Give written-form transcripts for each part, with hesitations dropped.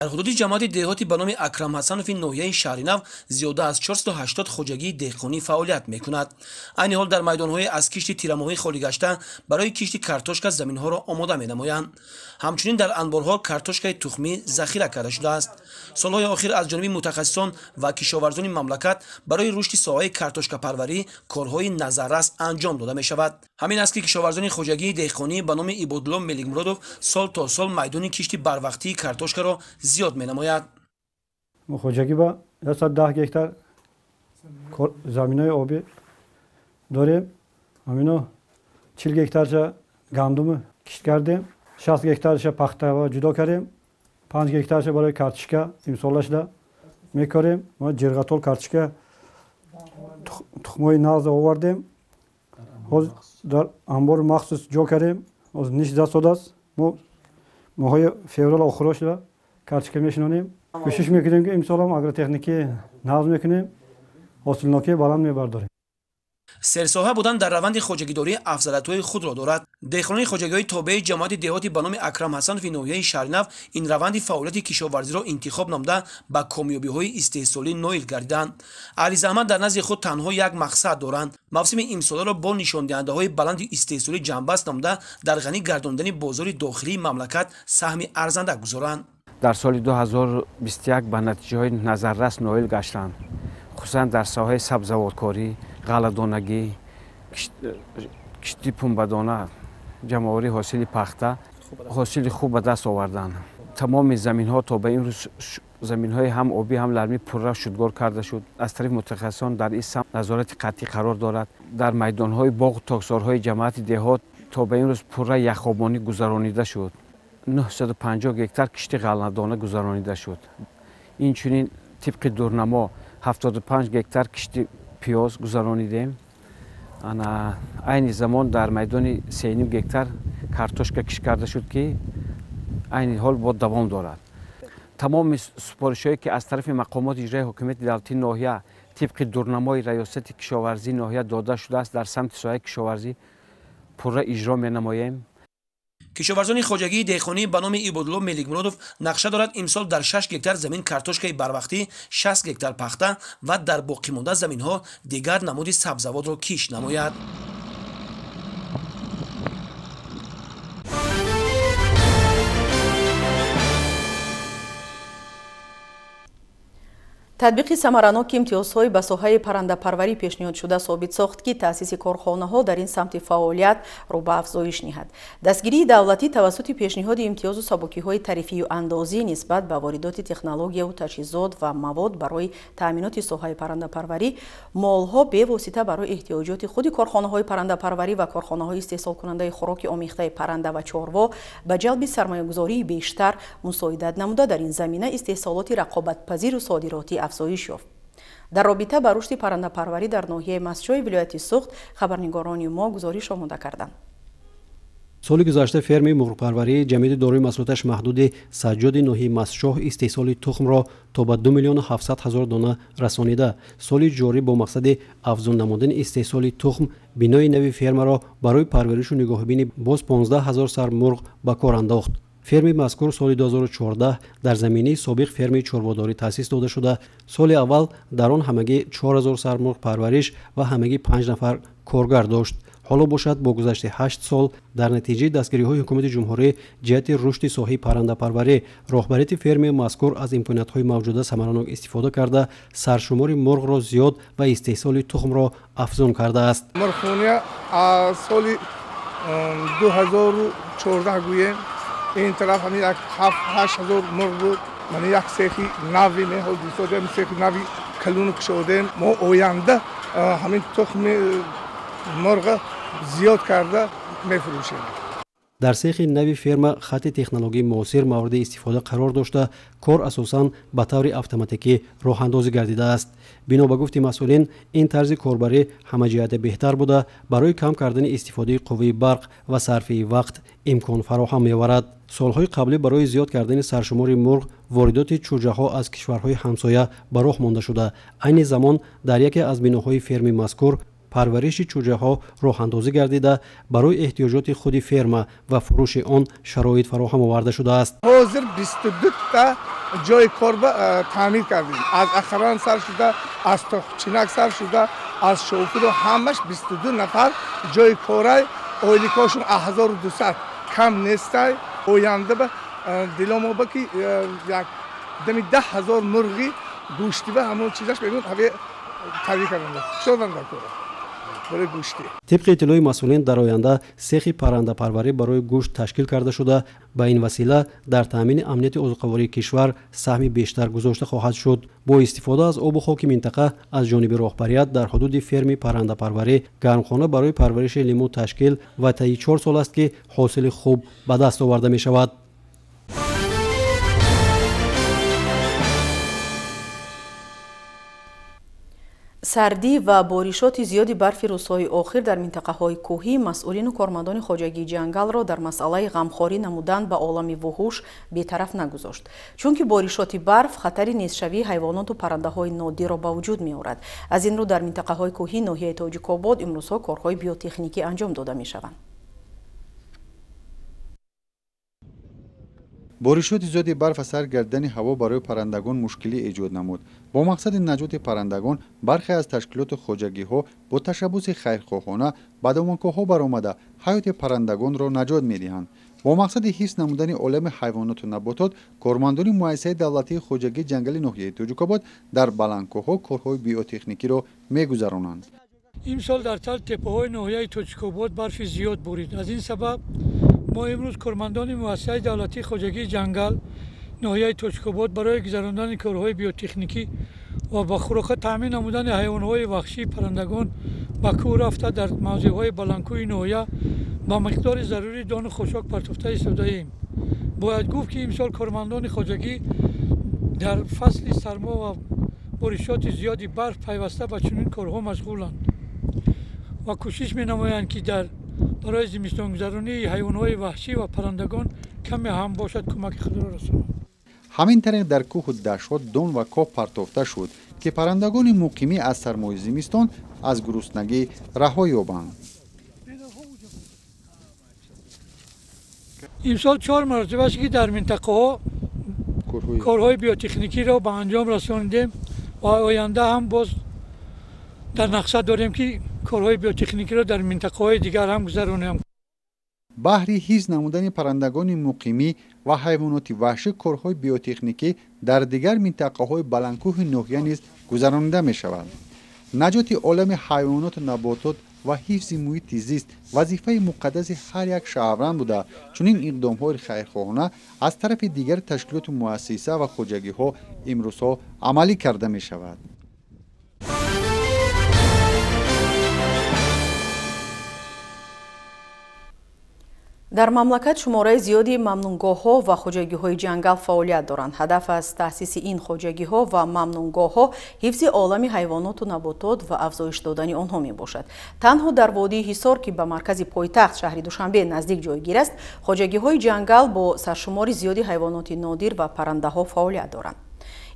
Дар ҳудуди ҷамоати деҳоти ба номи Акрам Ҳасанови ноҳияи Шаҳринав зиёда аз 480 хоҷагии деҳқонӣ фаъолият мекунад. Айни ҳол дар майдонҳои аз кишти тирамоҳӣ холӣ гашта барои кишти картошка заминҳоро омода менамоянд. Ҳамчунин дар анборҳо картошкаи тухмӣ захира карда шудааст. Солҳои охир аз ҷониби мутахассисон ва кишоварзони мамлакат барои рушди соҳаи картошкапарварӣ корҳои назаррас анҷом дода мешавад. Ҳамин аст, ки кишоварзони хоҷагии деҳқонӣ ба номи Ибодулло Меликмуродов сол то сол майдони кишти барвақтии картошкаро зиёд менамояд. Хоҷагӣ ба 110 гектар заминои обӣ дорем. Ҳамино 40 гектарша гандум кишт кардем, 60 гектарша пахта ҷудо кардем, 5 гектарша барои картошка имсолашда мекорем. Мо ҷирғатол картошка тухмҳои нағз овардем, ҳозир дар анбори махсус ҷо кардем. Ҳозир ниш дастодааст. Мо моҳои феврал охиро шуда картошка мешинонем. Кӯшиш мекунем, ки имсолам агротехникӣ нағз мекунем, ҳосилнокии баланд мебардорем. Серсоҳа будан дар раванди хоҷагидорӣ афзалиятҳои худро дорад. Деҳқонони хоҷагиҳои тобеи ҷамоати деҳоти ба номи Акрам Ҳасанови ноҳияи Шаҳринав ин раванди фаъолияти кишоварзиро интихоб намуда ба комёбиҳои истеҳсолӣ ноил гардиданд. Аҳли заҳмат дар назди худ танҳо як мақсад доранд: мавсими имсоларо бо нишондиҳандаҳои баланди истеҳсолӣ ҷамъбаст намуда дар ғанӣ гардондани бозори дохилии мамлакат саҳми арзанда гузоранд. Дар соли 2021 ба натиҷаҳои назаррас ноил гаштанд, хусусан дар соҳаи сабзавоткорӣ, ғалладонагӣ, кишти пунбадона, ҷамъоварии ҳосили пахта, ҳосили хуб ба даст оварданд. Тамоми заминҳо то ба имрӯз заминҳои ҳам обӣ ҳам лармӣ пурра шудгор карда шуд. Аз тарафи мутахассисон дар ин самт назорати қатъӣ қарор дорад. Дар майдонҳои боғу токзорҳои ҷамоати деҳот то ба имрӯз пурра яхобонӣ гузаронида шуд. 950 гектар кишти ғалладона гузаронида шуд. Инчунин тибқи дурнамо 75 гектар кишти пиёз гузаронидем. Айни замон дар майдони 3,5 гектар картошка кишт карда шуд, ки айни ҳол бо давом дорад. Тамоми супоришҳое, ки аз тарафи мақомоти иҷроии ҳокимияти давлатии ноҳия тибқи дурнамои раёсати кишоварзии ноҳия дода шудааст, дар самти соҳаи кишоварзӣ пурра иҷро менамоем. Кишоварзони хоҷагии деҳқонӣ ба номи Ибодулло Меликмуродов нақша дорад имсол дар 6 гектар замин картошкаи барвақтӣ, 60 гектар пахта ва дар боқимонда заминҳо дигар намуди сабзавотро кишт намояд. Татбиқи самараноки имтиёзҳои ба соҳаи паррандапарварӣ пешниҳод шуда собит сохт, ки таъсиси корхонаҳо дар ин самти фаъолият рӯ ба афзоиш ниҳад. Дастгирии давлатӣ тавассути пешниҳоди имтиёзу сабукиҳои тарифию андозӣ нисбат ба воридоти технологияву таҷҳизот ва мавод барои таъминоти соҳаи паррандапарварӣ, молҳо бевосита барои эҳтиёҷоти худи корхонаҳои паррандапарварӣ ва корхонаҳои истеҳсолкунандаи хӯроки омехтаи парранда ва чорво ба ҷалби сармоягузории бештар мусоидат намуда, дар ин замина истеҳсолоти рақобатпазиру содиротӣ афзоиш ёфт. Дар робита ба рушди паррандапарварӣ дар ноҳияи Мастчои вилояти Суғд хабарнигорони мо гузориш омода карданд. Соли гузашта фермаи мурғпарварии ҷамъияти дорои масъулияташ маҳдуди Саҷҷоди ноҳияи Мастчоҳ истеҳсоли тухмро то ба 2 700 000 дона расонида. Соли ҷорӣ бо мақсади афзун намудани истеҳсоли тухм бинои нави фермаро барои парваришу нигоҳубини боз 15 000 сар мурғ ба кор андохт. Фермаи мазкур соли 2014 дар заминаи собиқ фермаи чорводорӣ таъсис дода шуда. Соли аввал дар он ҳамагӣ 4000 сар мурғ парвариш ва ҳамагӣ 5 нафар коргар дошт. Ҳоло бошад бо гузашти 8 сол дар натиҷаи дастгириҳои ҳукумати ҷумҳурӣ ҷиҳати рушди соҳаи паррандапарварӣ роҳбарияти фермаи мазкур аз имкониятҳои мавҷуда самаранок истифода карда, саршумори мурғро зиёд ва истеҳсоли тухмро афзун кардааст. Мурғхона аз соли 2014 гӯем ин тараф ҳамин як 7-8 ҳазор мурғ буд. Ман як сехи нави меҳол дисодем, сехи нави калону кушодем. Мо оянда ҳамин тухми мурғ зиёд карда мефурӯшем. Дар сехи нави ферма хатти технологияи муосир мавриди истифода қарор дошта, кор асосан ба таври автоматикӣ роҳандозӣ гардидааст. Бино ба гуфти масъулин, ин тарзи корбарӣ ҳамаҷиҳата беҳтар буда, барои кам кардани истифодаи қувваи барқ ва сарфи вақт имкон фароҳам меоварад. Солҳои қаблӣ барои зиёд кардани саршумори мурғ воридоти чӯҷаҳо аз кишварҳои ҳамсоя ба роҳ монда шуда. Айни замон дар яке аз биноҳои ферми мазкур парвариши чӯҷаҳо роҳандозӣ гардида, барои эҳтиёҷоти худи ферма ва фурӯши он шароит фароҳам оварда шудааст. Ҳозир 22 та ҷои кор таъмин кардем. Аз ахран сар шуда, аз тохчинак сар шуда, аз шофиру ҳамаш 22 нафар ҷои корай, ойликошон 1200 кам нестай. Оянда ба диломо ба ки як дами 10 000 мурғи гӯштӣ ба ҳамон чизаш мегӯянд, ҳаве тавӣ карданд, шоданд дар кора барои гӯштӣ. Тибқи иттилои масъулин, дар оянда сехи паррандапарварӣ барои гӯшт ташкил карда шуда, ба ин васила дар таъмини амнияти озуқавории кишвар саҳми бештар гузошта хоҳад шуд. Бо истифода аз обу хоки минтақа аз ҷониби роҳбарият дар ҳудуди ферми паррандапарварӣ гармхона барои парвариши лимӯ ташкил ва таи 4 сол аст, ки ҳосили хуб ба даст оварда мешавад. Сардӣ ва боришоти зиёди барфи рӯзҳои охир дар минтақаҳои кӯҳӣ масъулину кормандони хоҷагии ҷангалро дар масъалаи ғамхорӣ намудан ба олами вуҳуш бетараф нагузошт, чунки боришоти барф хатари нестшавии ҳайвоноту паррандаҳои нодирро ба вуҷуд меорад. Аз ин рӯ дар минтақаҳои кӯҳии ноҳияи Тоҷикобод имрӯзҳо корҳои биотехникӣ анҷом дода мешаванд. Боришоти зиёди барф аз сар гардидани ҳаво барои паррандагон мушкилӣ эҷод намуд. Бо мақсади наҷоти паррандагон бархе аз ташкилоту хоҷагиҳо бо ташаббуси хайрхоҳона ба доманкӯҳҳо баромада, ҳаёти паррандагонро наҷот медиҳанд. Бо мақсади ҳифз намудани олами ҳайвоноту наботот кормандони муассисаи давлатии хоҷагии ҷангали ноҳияи Тоҷикобод дар баландкӯҳҳо корҳои биотехникиро мегузаронанд. Имсол дар тал теппаҳои ноҳияи Тоҷикобод барфи зиёд борид. Аз ин сабаб мо имрӯз, кормандони муассисаи давлатии хоҷагии ҷангал ноҳияи Тоҷикобод, барои гузарондани корҳои биотехникӣ ва ба хӯрока таъмин намудани ҳайвонҳои ваҳшии паррандагон ба кӯҳ рафта, дар мавзеъҳои баландкӯҳи ноҳия ба миқдори зарурӣ дону хошок партофта истодаем. Бояд гуфт, ки имсол кормандони хоҷагӣ дар фасли сармо ва боришоти зиёди барф пайваста ба чунин корҳо машғуланд ва кӯшиш менамоянд, ки дар барои зимистонгузаронии ҳайвонҳои ваҳшӣ ва паррандагон каме ҳам бошад, кӯмаки худро расонанд. Ҳамин тариқ, дар кӯҳу даштҳо дон ва коҳ партофта шуд, ки паррандагони муқимӣ аз сармои зимистон, аз гуруснагӣ раҳо ёбанд. Имсол чор маротиба аст, ки дар минтақаҳо корҳои биотехникиро ба анҷом расонидем ва оянда ҳам боз дар нақша дорем, ки корҳои биотехникиро дар минтақаҳои дигар ҳам гузаронем. Баҳри ҳифз намудани паррандагони муқимӣ ва ҳайвоноти ваҳшӣ корҳои биотехникӣ дар дигар минтақаҳои баландкӯҳи ноҳия низ гузаронида мешавад. Наҷоти олами ҳайвоноту наботот ва ҳифзи муҳити зист вазифаи муқаддаси ҳар як шаҳрванд буда, чунин иқдомҳои хайрхоҳона аз тарафи дигар ташкилоту муассиса ва хоҷагиҳо имрӯзҳо амалӣ карда мешавад. Дар мамлакат шумораи зиёди мамнуъгоҳҳо ва хоҷагиҳои ҷангал фаъолият доранд. Ҳадаф аз таъсиси ин хоҷагиҳо ва мамнуъгоҳҳо ҳифзи олами ҳайвоноту наботот ва афзоиш додани онҳо мебошад. Танҳо дар водии Ҳисор, ки ба маркази пойтахт, шаҳри Душанбе, наздик ҷойгир аст, хоҷагиҳои ҷангал бо саршумори зиёди ҳайвоноти нодир ва паррандаҳо фаъолият доранд.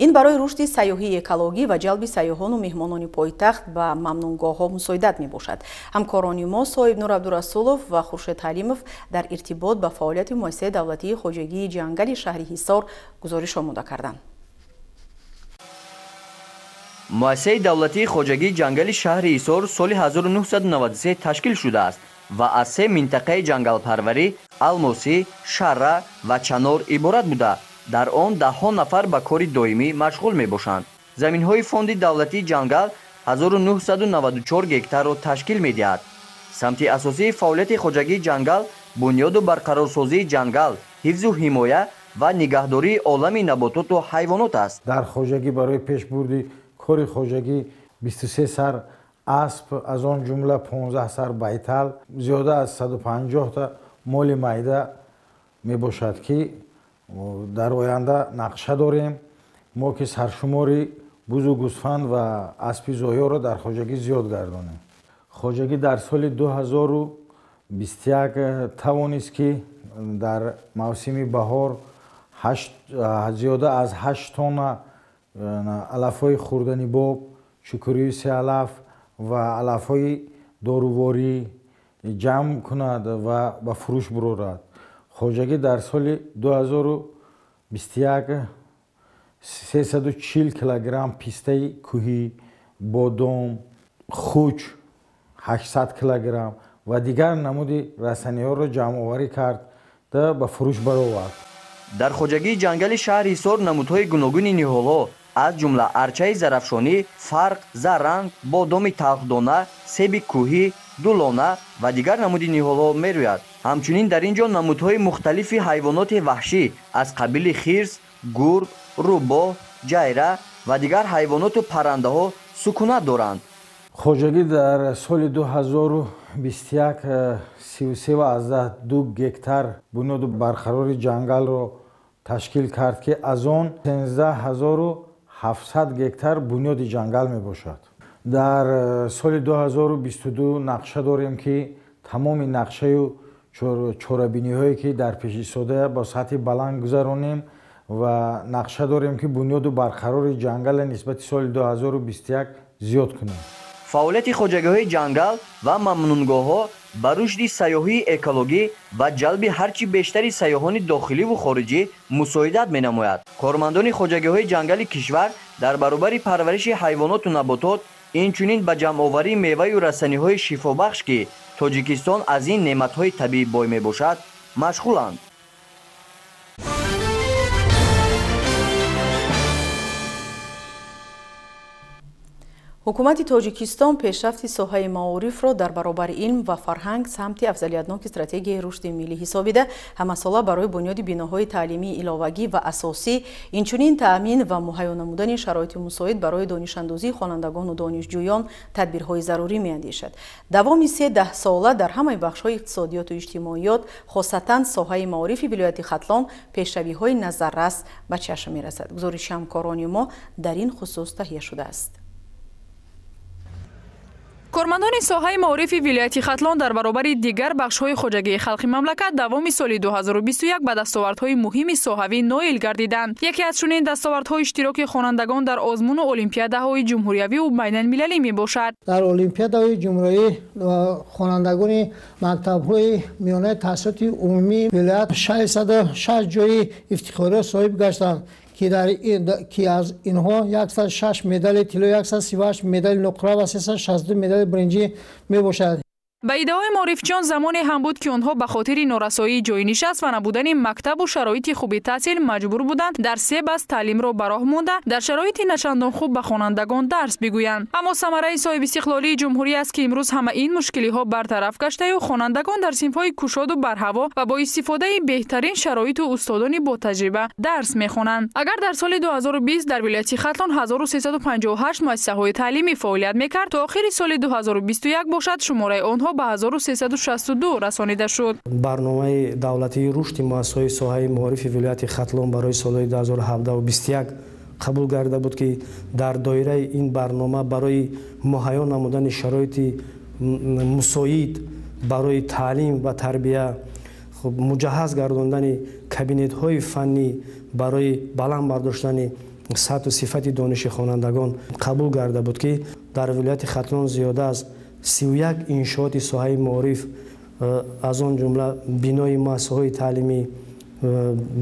Ин барои рушди сайёҳии экологӣ ва ҷалби сайёҳону меҳмонони пойтахт ба мамнуъгоҳҳо мусоидат мебошад. Ҳамкорони мо Соҳибнур Абдурасулов ва Хуршед Ҳалимов дар иртибот ба фаъолияти муассисаи давлатии хоҷагии ҷангали шаҳри Ҳисор гузориш омода карданд. Муассисаи давлатии хоҷагии ҷангали шаҳри Ҳисор соли 1993 ташкил шудааст ва аз се минтақаи ҷангалпарварӣ Алмосӣ, Шарра ва Чанор иборат буда, дар он даҳҳо нафар ба кори доимӣ машғул мебошанд. Заминҳои фонди давлатии ҷангал 1994 гектарро ташкил медиҳад. Самти асосии фаъолияти хоҷагии ҷангал бунёду барқарорсозии ҷангал, ҳифзу ҳимоя ва нигаҳдории олами набототу ҳайвонот аст. Дар хоҷагӣ барои пешбурди кори хоҷагӣ 23 сар асп, аз он ҷумла 15 сар байтал, зиёда аз 150 та моли майда мебошад, ки дар оянда нақша дорем мо, ки саршумори бузу гӯсфанд ва аспи зоёро дар хоҷагӣ зиёд гардонем. Хоҷагӣ дар соли 2021 тавонист, ки дар мавсими баҳор зиёда аз 8 тонна алафҳои хӯрдани боб, чукурии сеалаф ва алафҳои доруворӣ ҷамъ кунад ва ба фурӯш бурорад. Хоҷагӣ дар соли 2021 340 килограмм пистаи кӯҳӣ, бодом, хуч 800 килограмм ва дигар намуди расаниҳоро ҷамъоварӣ кард да ба фурӯш баровард. Дар хоҷагии ҷангали шаҳри Ҳисор намудҳои гуногуни ниҳолҳо, аз ҷумла арчаи зарафшонӣ, фарқ, зарранг, бодоми талхдона, себи кӯҳӣ, дулона ва дигар намуди ниҳолҳо мерӯяд. Ҳамчунин дар ин ҷо намудҳои мухталифи ҳайвоноти ваҳшӣ аз қабили хирс, гург, рӯбоҳ, ҷайра ва дигар ҳайвоноту паррандаҳо сукунат доранд. Хоҷагӣ дар соли 2021 33,2 гектар бунёду барқарори ҷангалро ташкил кард, ки аз он 13700 гектар бунёди ҷангал мебошад. Дар соли 2022 нақша дорем, ки тамоми нақшаю чорабиниҳое ки дар пеш истода бо сатҳи баланд гузаронем ва нақша дорем, ки бунёду барқарори ҷангала нисбати соли 2021 зиёд кунем. Фаъолияти хоҷагиҳои ҷангал ва мамнунгоҳҳо ба рушди сайёҳии экологӣ ва ҷалби ҳарчи бештари сайёҳони дохиливу хориҷӣ мусоидат менамояд. Кормандони хоҷагиҳои ҷангали кишвар дар баробари парвариши ҳайвоноту наботот инчунин ба ҷамъоварии меваю расаниҳои шифобахш, ки Тоҷикистон аз ин неъматҳои табиӣ бой мебошад, машғуланд. Ҳукумати Тоҷикистон пешрафти соҳаи маорифро дар баробари илм ва фарҳанг самти афзалиятноки стратегияи рушди миллӣ ҳисобида, ҳамасола барои бунёди биноҳои таълимии иловагӣ ва асосӣ, инчунин таъмин ва муҳайё намудани шароити мусоид барои донишандозии хонандагону донишҷӯён тадбирҳои зарурӣ меандешад. Давоми се даҳсола дар ҳамаи бахшҳои иқтисодиёту иҷтимоиёт, хосатан соҳаи маорифи вилояти Хатлон, пешравиҳои назаррас ба чашм мерасад. Гузориши ҳамкорони мо дар ин хусус таҳия шудааст. Кормандони соҳаи маорифи вилояти Хатлон дар баробари дигар бахшҳои хоҷагии халқи мамлакат давоми соли 2021 ба дастовардҳои муҳими соҳавӣ ноил гардиданд. Яке аз чунин дастовардҳо иштироки хонандагон дар озмуну олимпиадаҳои ҷумҳуриявиву байналмилалӣ мебошад. Дар олимпиадаҳои ҷумҳуриявӣ хонандагони мактабҳои миёнаи таҳсилоти умумии вилоят 606 ҷойи ифтихориро соҳиб гаштанд, ки аз инҳо 106 медали тилло, 138 медали нуқра ва 362 медали биринҷӣ мебошад. Ба иддаои маорифчиён замоне ҳам буд, ки онҳо ба хотири норасоии ҷойнишаст ва набудани мактабу шароити хуби таҳсил маҷбур буданд дар се баст таълимро ба роҳ монда, дар шароити начандон хуб ба хонандагон дарс бигӯянд. Аммо самараи соҳибистиқлолии ҷумҳурӣ аст, ки имрӯз ҳама ин мушкилиҳо бартараф гаштаю хонандагон дар синфҳои кушоду барҳаво ва бо истифодаи беҳтарин шароиту устодони ботаҷриба дарс мехонанд. Агар дар соли 2020 дар вилояти Хатлон 1358 муассисаҳои таълимӣ фаъолият мекард, то охири соли 2021 бошад шумораи онҳо ба 1362 расонида шуд. Барномаи давлатии рушди муассисаҳои соҳаи маорифи вилояти Хатлон барои солҳои 2017-21 қабул карда буд, ки дар доираи ин барнома барои муҳайё намудани шароити мусоид барои таълим ва тарбия, муҷаҳҳаз гардондани кабинетҳои фаннӣ барои баланд бардоштани сатҳу сифати дониши хонандагон қабул карда буд, ки дар вилояти Хатлон зиёда аз 31 иншооти соҳаи маориф, аз он ҷумла бинои муассисаҳои таълимӣ,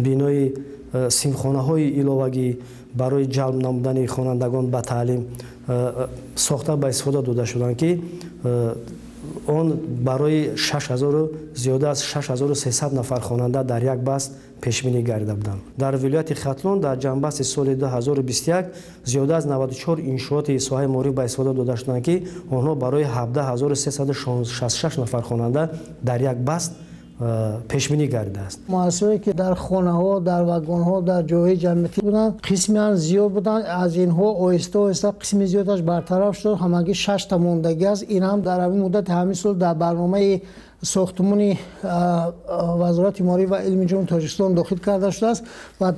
бинои синфхонаҳои иловагӣ барои ҷалб намудани хонандагон ба таълим сохта ба истифода дода шуданд, ки он барои зиёда аз 6300 нафар хонанда дар як баст пешбинӣ гардида буданд. Дар вилояти Хатлон дар ҷанбасти соли 2021 зиёда аз 94 иншооти соҳаи маориф ба истифода дода шуданд, ки онҳо барои 17366 нафар хонанда дар як баст пешбинӣ гардидааст. Муассисаҳое ки дар хонаҳо, дар вагонҳо, дар ҷойҳои ҷамъиятӣ буданд, қисмиан зиёд буданд. Аз инҳо оҳиста оҳиста қисми зиёдаш бартараф шуд. Ҳамагӣ 6 та мондагӣ аст. Ин ҳам дар ҳамин муддати ҳамин сол дар барномаи сохтмони Вазорати маориф ва илми Ҷумҳурии Тоҷикистон дохил карда шудааст ва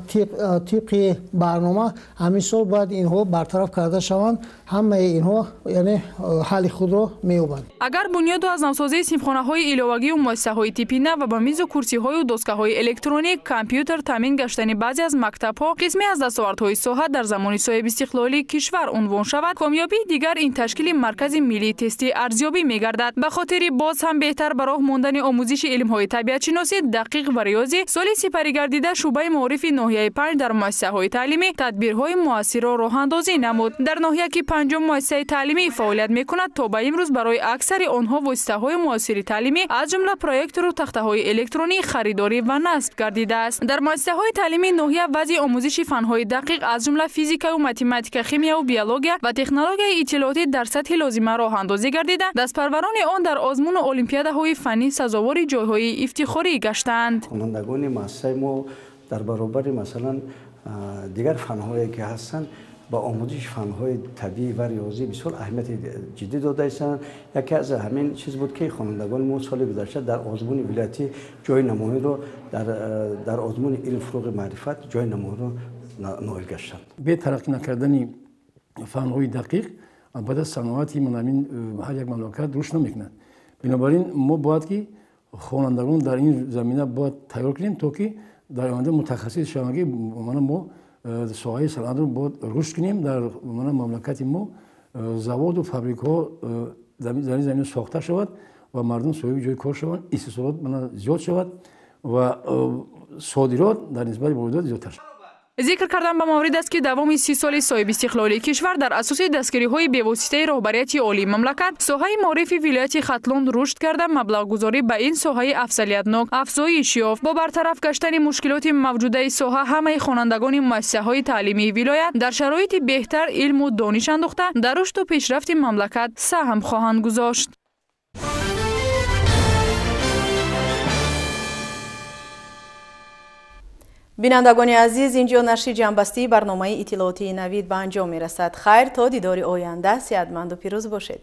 тибқи барнома ҳамин сол бояд инҳо бартараф карда шаванд. Ҳамаи инҳо яъне ҳалли худро меёбанд. Агар бунёду аз навсозии синфхонаҳои иловагию муассисаҳои типи нав ва ба мизу курсиҳою доскаҳои электронӣ, компютер таъмин гаштани баъзе аз мактабҳо қисме аз дастовардҳои соҳа дар замони соҳибистиқлолии кишвар унвон шавад, комёбии дигар ин ташкили маркази миллии тестии арзёбӣ мегардад. Ба хотири боз ҳам беҳтар ба роҳ мондани омӯзиши илмҳои табиатшиносӣ, дақиқ ва риёзӣ, соли сипаригардида шӯъбаи маорифи ноҳияи 5 дар муассисаҳои таълимӣ тадбирҳои муассирро роҳандозӣ намуд. Дар ноҳия ки 5 муассисаи таълимӣ фаъолият мекунад, то ба имрӯз барои аксари онҳо воситаҳои муосири таълимӣ аз ҷумла проектору тахтаҳои электронӣ харидорӣ ва насб гардидааст. Дар муассисаҳои таълимии ноҳия вазъи омӯзиши фанҳои дақиқ аз ҷумла физикаю математика, химияу биология ва технологияи иттилоотӣ дар сатҳи лозима роҳандозӣ гардида, дастпарварони он дар озмуну олимпиадаҳои фаннӣ сазовори ҷойҳои ифтихорӣ гаштаанд. Хонандагони муассисаи мо дар баробари масалан дигар фанҳое ки ҳастанд, ба омӯзиши фанҳои табиӣ ва риёзӣ бисёр аҳамияти ҷиддӣ дода истанд. Яке аз ҳамин чиз буд ки хонандагони мо соли гузашта дар озмуни вилоятӣ ҷои намоёнро дар озмуни илм, фурӯғи маърифат ҷои намоёнро ноил гаштанд. Бе тараққӣ накардани фанҳои дақиқ албатта саноати ҳамин ҳар як мамлакат рушд намекунад. Бинобар ин мо бояд ки хонандагон дар ин замина бояд тайёр кунем, то ки дар оянда мутахассис шаванд, ки мо соҳаи саноатро бояд рушд кунем. Дар мамлакати мо заводу фабрикаҳо дар ин замина сохта шавад ва мардум соҳиби ҷои кор шаванд, истеҳсолот зиёд шавад ва содирот дар нисбати воридот зиёдтар шавад. Зикр кардан ба маврид аст, ки давоми 30 соли соҳибистиқлолии кишвар дар асоси дастгириҳои бевоситаи роҳбарияти олии мамлакат соҳаи маорифи вилояти Хатлон рушд карда, маблағгузорӣ ба ин соҳаи афзалиятнок афзоиш ёфт. Бо бартараф гаштани мушкилоти мавҷудаи соҳа, ҳамаи хонандагони муассисаҳои таълимии вилоят дар шароити беҳтар илму дониш андӯхта, дар рушду пешрафти мамлакат саҳм хоҳанд гузошт. Бинандагони азиз, инҷо нашри ҷамъбастии барномаи иттилоотии Навид ба анҷом мерасад. Хайр, то дидори оянда сеҳатманду пирӯз бошед.